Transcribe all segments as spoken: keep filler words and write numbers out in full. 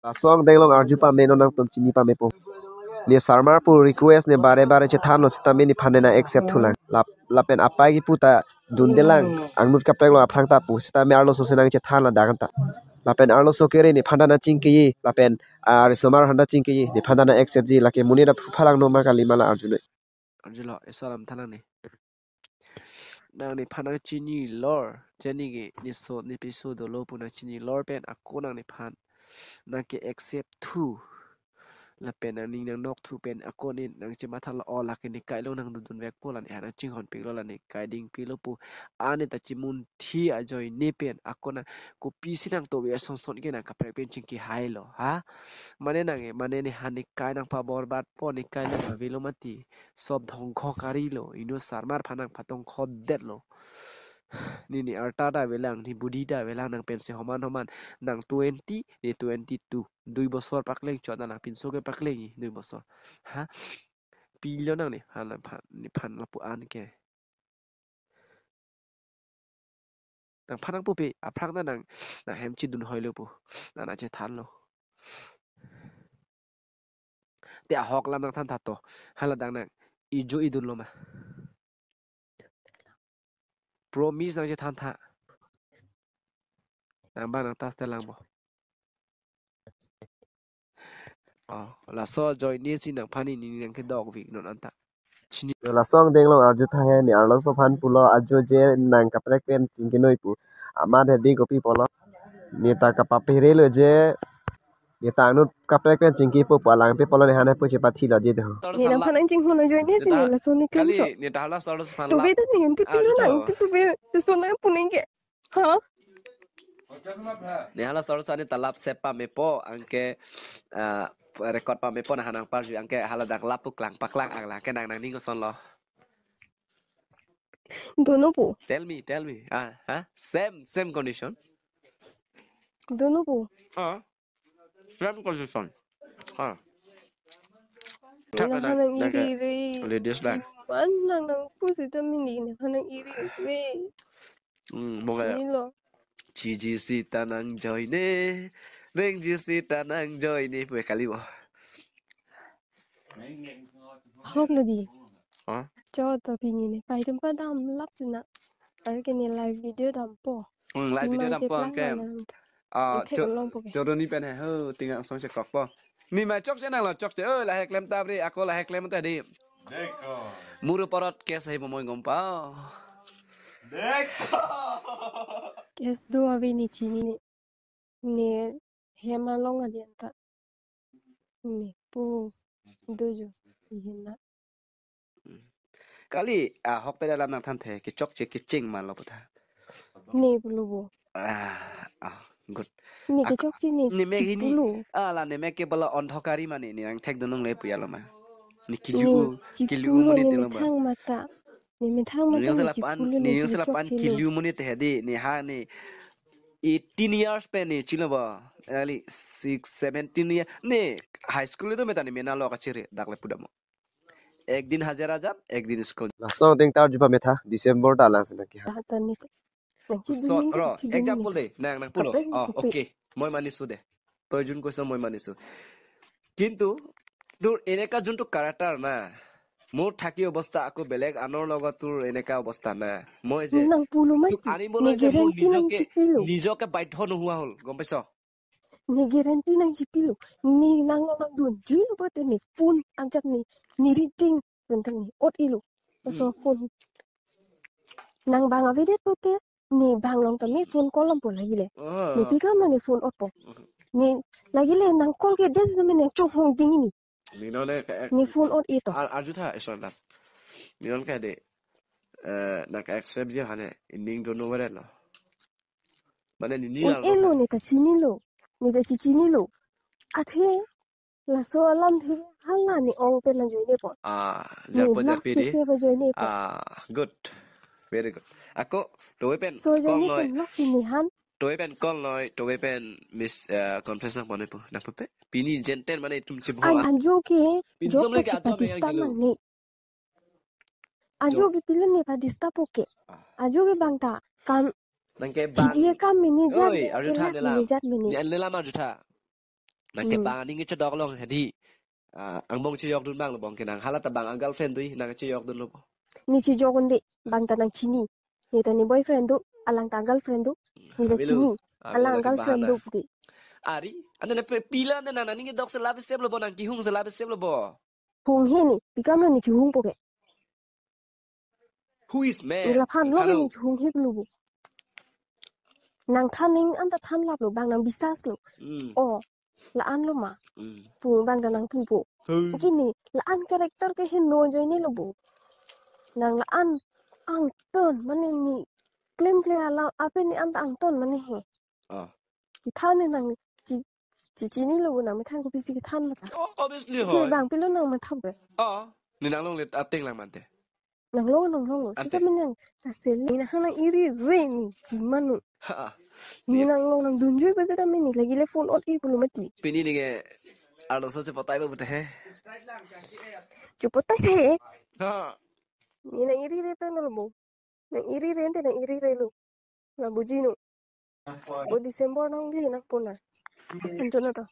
Laso angdeng along arju pame, non nangtum chini pamepo. Ne sarmar pu request ne bare bare chethanlo sitame nephan nang accept thulang. Lap, lapen apai kipu ta dundelang, angnut kaprek lo aphrang ta pu sitame arloso si nangchethan ladak anta. Lapen arloso kere nephan ta nangchingkiji, lapen, ah, risomar aphan ta chingkiji, nephan ta nang accept ji, lake monit ta phuphalang no ma kali ma la arjunoi. Arjulo, eso alam thalang ne. Nang nephan nangchinilor, chini ke neso nepiso dolo pu nangchinilor pen ako nang nephan nangke accept thu. Lapen nangning nangnok thu pen ako ne nangchematha lo, o lake nekai along nangdodun vekpo, la nephan nangchinghon piklo, la nekai dingpilo pu. Ani ta chimunthi ajoine pen ako nang kopisi nangtove asonson ke nang kaprek pen chingki hailo, ha? Mane nang, mane nephan nekai nangpaborbatpo, nekai nang avelo mati. Sob dhongkho karilo, inut sarmar aphan nangpatongkhodetlo. Ne ne arta ta avelang, ne budi ta avelang, nang pensi homan homan, nang twenty, ne twenty-two. Dui bosor pakleng chot, nang pinso ke pakleng-i, dui bosor. Ha? Pilo nang nephan, nephan, nephan lapu-an ke. Nangphan nangpupe, aphrang ta nang, nang hem chidun hoilo pu. Nang nangchethanlo. Te ahok alam nangthan tha to. Hala dang nang ijo idunlo ma. Promise nangchethan tha. Nang bang nang tas telang bo. Oh, laso ajoine si nangphan ne ne nangkedok vik non anta. Chini. Laso angdeng along arju tha he, ne arloso aphan pulo, ajo je nang kaprek pen chingkinoi pu. Amat hedi kopi pulo. Ne ta kapaperelo je, ne ta angnut kaprek pen chingkipo pu alang pe pulo, nephan pu chepathilo je do. Ne nangphan nangchinghon ajoine si ne laso ne klem. Kali cho. Ne ta hala solo aphan. Tove lap. Tu be tu ne, enti Ah, pilo to. Nang, enti tove, tu so nang puning ke. Ha? Ne hala solo sa ne ta lap sepa mepo, anke, ah, record pamepo, nang hanang parju, anke hala dak lap pu klang paklang, ang la ke nang nangning kosonlo. Dono pu. Tell me, tell me. Ah, ha? Same, same condition. Dono pu. Ah. Same condition. Ah. Nang hanang iri re. Ladies lah. Man nang nangpu sita mini nang hanang iri re. Hmm, mo kaya. Sini lo. Chiji sita nangjoine, rengji sita nangjoine, pu kali bo. Hok lo di. Ha? Cho to pini ne, pai tum padam lap sina. Ar ke ne live video dampo. Hmm, live video dampo, anke. Ah, thek cho-, long po ke. Choroni pen he, ho, tingang song chekokpo. Ne ma chokche nanglo, chokche, oh, lahai klem ta bre, ako lahai klem ta di. Dekho. Muru porot case ahi bomoi gom pao. Dekho. Case do ave ne chini ne. Ne hem along adi anta. Ne pu dojo. Ihina. Kali, ah, hok pe alam nangthan the, kechokche kecheng ma lo pu tha. Ne pulo bo. Ah, ah, good. Ne kechokche ne. Ne mek hini. Chipulo. Ah, la ne mek ke bala ondhokari mane, ne nang thek dunung le puya lo ma. Ne kilu, ne kilu chipulo mane ne te lo ba. Methang mata. Ne methang mata ne chipulo ne. Ne selapan, ne selapan chokche lo. Kilu mane te hedi, ne ha ne eighteen years pen ne chilo ba. Early six, seventeen year. Ne high school itu meta ne mena lo kachere, dak le pudamo. Ek din hajira jam, ek din school. Laso angdeng ta arju pame tha, December ta lang sena ki ha. Tata ni. So, ro, example de, nang, nang pulo. Oh, okay. Moi manisu de. Toi jun koiso moi manisu. Kintu, তোৰ এনেকা যোনটো character না, মোৰ থাকি অৱস্থা আকৌ বেলেগ আনৰ লগত তোৰ এনেকা অৱস্থা না। মই যে nang pulo mati, তোক আনিবলৈ যে মোৰ নিজকে, নিজকে বাধ্য নোহোৱা হ'ল, গম পাইছ? Ne guarantee nang chipilo. Ne nang nang dun jui lo pote ne phone ajak ne, ne reading tentang ne ot ilo. So phone. Nang bang avedet pote ne bang long tame phone call lampo lagile. Ne pikam na ne phone otpo. Ne lagile nang call ke des na mene chong hong ding ini. Ne phone ot ito. Arju tha iso na. Minon ka de. Eh, nang accept je hane. Ining dono weret lo. Mane ne ni elo ne ta chinilo. Ne ta chichinilo. Athe laso alam the hala ne ong pen lang joine po. Ah, jarpo jarpi di. Kese ba joine po. Ah, good. Very good. Ako, towe pen, so joine pen lok sini han. Towe pen call noi, towe pen miss, eh, confess nang pone po. Nang po pe? Pini jenten mane tum chibo. An anjo ke, pinjom jo lagi ke atom yang sista dulu. Mane. Ajo ke pilo ne pa disturb po ke. Ah. Ajo ke bang ta kam. Nang ke bang. Pidi ke kam mini jat. Oi, ajo tha nelam. Mini jat mini. Jan nelam ajo tha. Nang ke Hmm. bang aning kechedok along hedi. Ah, angbong chejokdun abang lo bo ke nang. Hala ta bang a-girlfriend do, nang chejokdun lo bo. Ne chejok un-e, bang ta nang chini. Ne ta ne boyfriend do, alang ta girlfriend do. Ne ta Avelo, chini, avelo alang lake girlfriend bahana. Do puke. Ari, ante ne pe-, pila ante nang, nang aning kedok si love step lo bo, nang kehung si love step lo bo. Hung he ne, pi kam lo ne kehung puke. Who is man? Ne laphan lo Nang ne than kehung he lo bo. Nang than ning anta than lap lo, bang nang bisas lo. Hmm. Oh, la-an lo ma. Hmm. Pu bang ta nang pu po. Hmm. Kini, la-an character ke heno ajoine lo bo. Nang la-an angton, mane ne klemkle alam, ape ne anta angton mane he. Ah. Kethan ne nang chi, chi, chini lo bo nang methan kopisi kethan mata. Oh, obviously Ke hoi. Bang pilo nang matha be. Ah, ne nang longle ateng lang mante. Nang long, nang long. Ante. Sita menang. Asel, ne nang hana iri re ne, jiman no. Ha. Ne nang long nang dunjui ba sita mene, lagi le phone ot i pulo mati. Pini ne ke, arloso chepotai ba pute he. Chepotai he. Ha. Ne nang iri re pen lo bo. Nang iri re ante nang iri re lo. Nang buji no. Bo December nang di nang pona. Anto na to.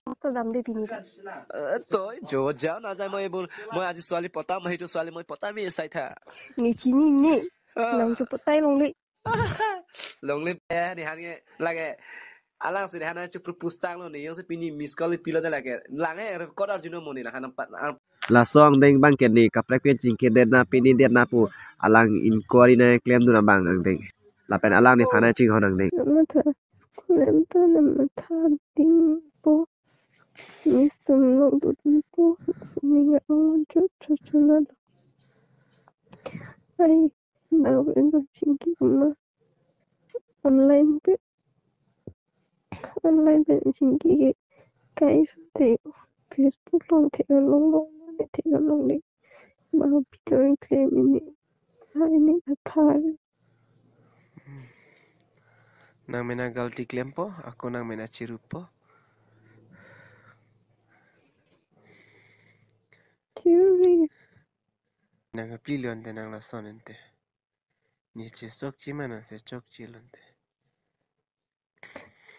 Hostel damde pini ta. Eh, to, jo, ja, na jai moi bul, moi aji suali potam, moi hitu suali moi potam, mi sai tha. Ne chini ne. Ah. Nang chepotai longle. Longle, eh, ne han ke, lake. Alang si ne han chu propose tang lo ne, jongsi pini miss call pilo de lake. Lang he, record arjuno mo ne, la han pat, ang Laso angdeng abang ke ne kaprek pen chingki det na pini det na pu alang inquiry na klemdun abang angdeng. Lapen alang nephan na chinghon angdeng. Matha school em ta na matha ding po. Miss tum nok dut po. Sini nggak mau cut cut cut. Ai, bang pen bang chingki kuma. Online pe. Online pen chingki ke kai su te Facebook along te along long long te along le. Ma pi to klem ini. Ha ini kathar. Nang mena galti klempo, ako nang mena chirupo. Chiri. Nang pli lo ante nang lason ante. Ne chesok chi mana se chok chi lo ante.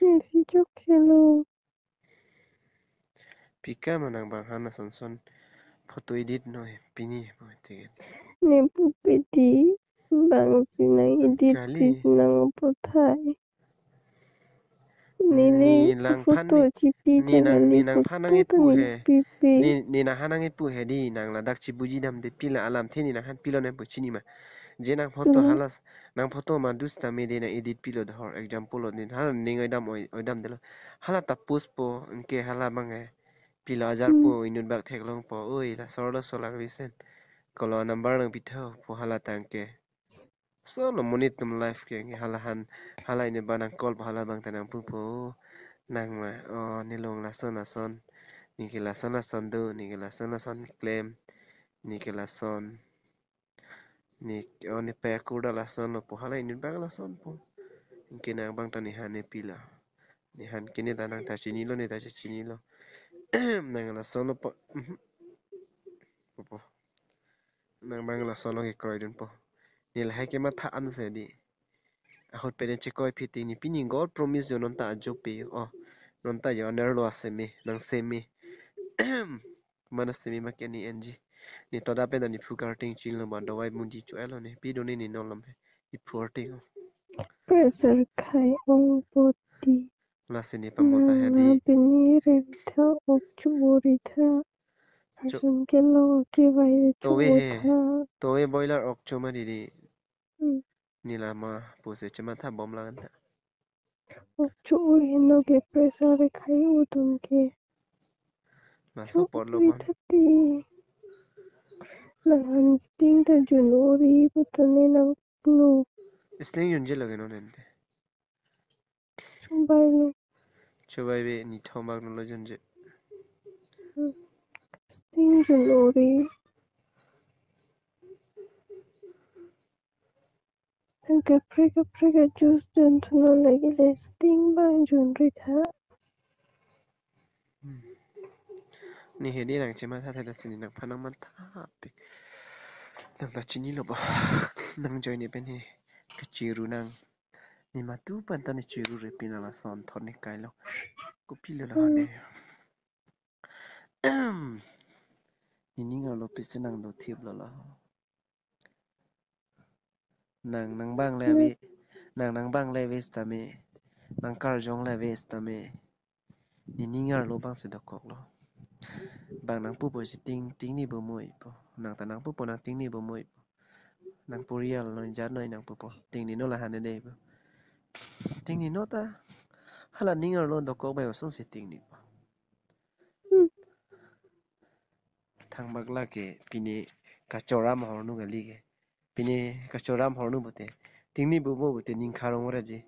Ne si chok chi lo. Pi kam nang bang hana son son photo edit noi pini po tiket. Ne pu peti bang si nang edit Kali. Pi si nang opo thai. Neli ne langphan photo ne, chipi ne nang, ne langphan nang photo ipu he. Pipi. Ne, ne nang han nang ipu he di, nang ladak chibuji damde pila alamthe ne nang han pilo nang pu chini ma. Je nang photo Hmm. Halas, nang photo ma dus tame de nang edit pilo dahor. Example lo ne, hala ning oidam oi, oidam delo. Hala ta post po, anke hala bang he. Pila ajar Hmm. Po, inut bak theklong po. Oi, la sor lo solang visen. Kolo number nang pitho, po hala tangke. So lo monit tum life ke nge hala han, hala ini ba nang call pa hala bang ta nang pupo. Nang ma, oh, ne long lason lason. Ne ke lason lason do, ne ke lason lason klem. Ne ke lason. Ne, oh, ne pe kurda lason lo po hala ini bang lason po. Ne ke nang bang ta ne han ne pila. Ne han ke ne ta nang ta chini lo, ne ta chini lo. Nang lason lo po. Mhm. Po po. Nang bang lason lo ke kroidun po. Ne lahai ke matha anse di. Ahut pede chekoi phiti ne pini God promise jo non ta ajo pe jo. Oh, non ta jo anerlo aseme, nang seme. Mana seme ma ke ne enji. Ne toda pen ne phu karting chin lo ba dawai mundi chu elo ne. Pi do ne ne non lom he. Ne phu arting. Pressure khai ong poti. Lasi ne pamota he di. Nang pini rem tha ok chu bori tha. Cho- Arjun ke lo ke vai ve Towe chu he. Tha. Towe boiler ok choma didi. Hmm. Nila ma puse chema tha bom lang ta. Ok chu heno ke pressure khai utum ke. Laso Chu pot lo ui man. Thati. Nang han sting ta jun ori putane nang lo. Sting jun je lage non ante. Chubai lo. Chubai be ni thombak no lo junje. Sting jun ori. Kaprek kaprek a juice jun thuno lagi le sting bang jun ri tha. Hmm. Ne hedi nang chema tha tha sini nang phanang man tha pe. Nang ta chini lo bo. Nang join ne pen he. Kachiru nang. Ne matu panta ne chiru re pina lason thot ne kailo. Kopilo la hane. Nening arlo pisi nang do thip lo la. Nang nang bang le ave, nang nang bang le ave sitame, nang karjong le ave sitame. Nening arlo bang si dokok lo. Bang nang pupo si ting, ting ni bo moi po. Nang ta nang pupo nang ting ni bo moi po. Nang purial noi jat noi nang pupo. Ting ni no la hane de po. Ting ni no ta. Hala ning arlo dokok bai osong si ting ni po. Thangbak lake pine kachoram hornu kali ke. Pine kachoram hornu bote. Ting ni bo mo bote ning kharong ora je.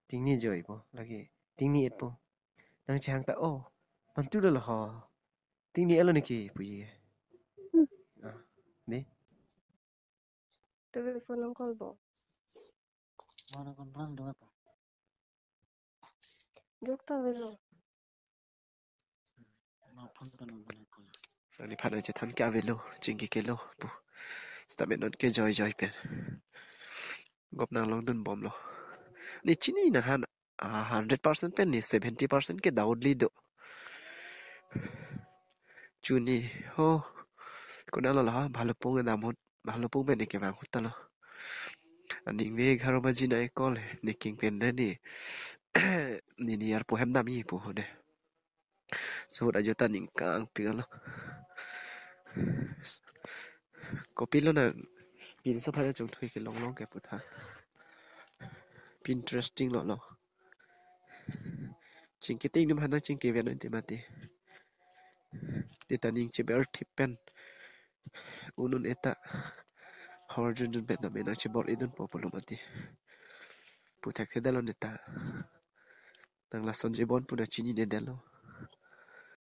Ting ni joi po lake. Ting ni et po. Nang chehang ta oh. Mantu lo ho. Ting ni elo niki puji ke. Ah, ni. Telephone nang call bo. Mana kon rang dong apa? Jok ta avelo. Na phone pa nang mana call. Ani phana chethan ke avelo, chingki kelo pu. Sitame non ke joi joi pen. Gop nang long dun bom lo. Ne chini nang han a hundred percent pen ne seventy percent ke doubt li do. Chuni ho. Konat lo la ha, Bhalupong damhut, Bhalupong pen ne kevang ahut ta lo. Aning ve egharo baji na ekol ne king pen de ne. Ne ne arpo hem dam-i pu ho de. Suhut ajo ta ning kangpik lo. Kopilo nang pinso phana chongthui kelong long ke pu tha. Pi interesting lo lo. Chingki ting num hana chingki ven te mati. Dita ning cheber thip pen. Unun eta. Hor jun jun pen name nang chebor idun po pulo mati. Puthak thedalo neta. Nang lason jebon pu nang chini ne delo.